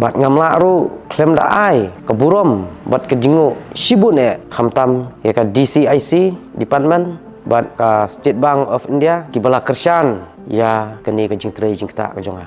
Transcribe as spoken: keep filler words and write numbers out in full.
Bad ngam lah ruh khlem da ai ka burom bad ka jingnguh shibun eh, khamtam ïa ka D C I C department bad ka State Bank of India kiba la kyrshan ïa kane ka jingtrei jingktah ka jong nga.